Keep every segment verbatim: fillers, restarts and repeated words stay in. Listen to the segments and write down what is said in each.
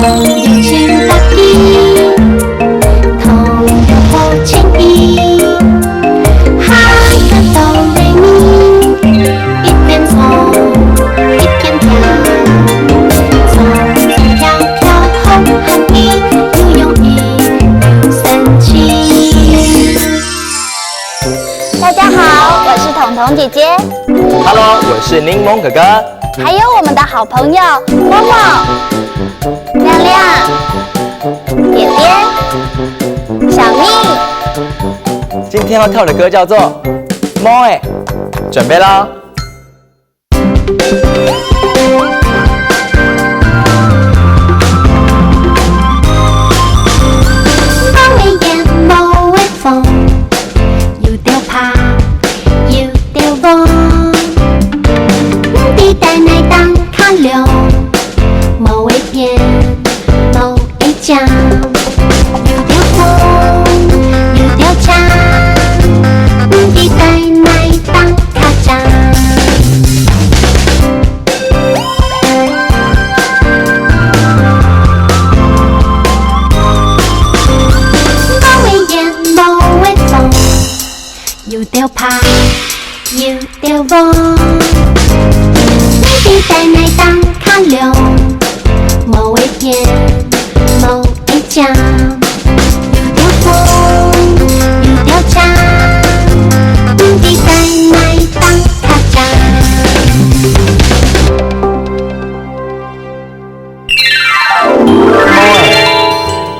有情搭意，同有好情意，哈个哆来咪，一边唱一边跳，唱唱跳跳好happy，又容易又神奇。大家好，我是彤彤姐姐。 Hello，我是檸檬哥哥。还有我们的好朋友默默、亮亮、点点、小蜜。今天要跳的歌叫做《妹仔》，准备啦。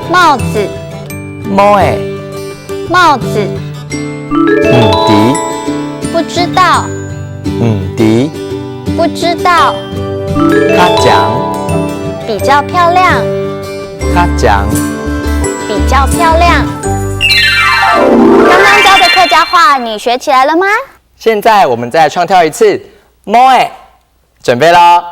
帽子，妹仔，帽子，毋知，不知道，毋知，不知道，較靚，比较漂亮，較靚。比较漂亮。刚刚教的客家话，你学起来了吗？现在我们再唱跳一次《妹仔》，准备啦。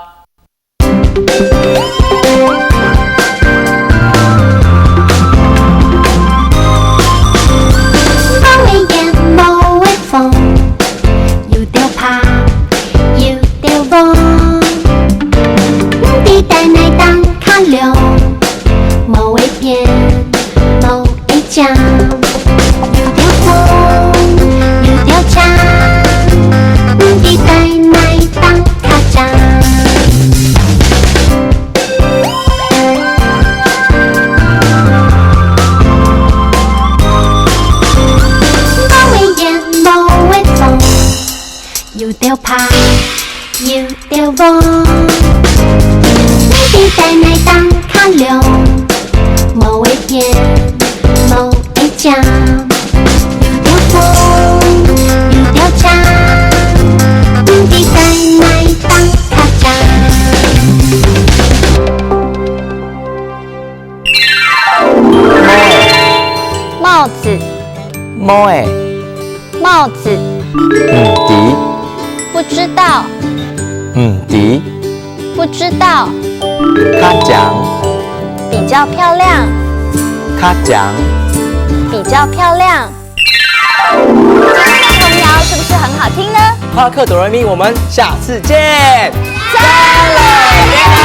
帽子，妹仔，帽子，毋知，不知道，毋知，不知道，較靚，比较漂亮，較靚。比较漂亮。今天的童谣是不是很好听呢？哈克哆来咪，我们下次见。再来。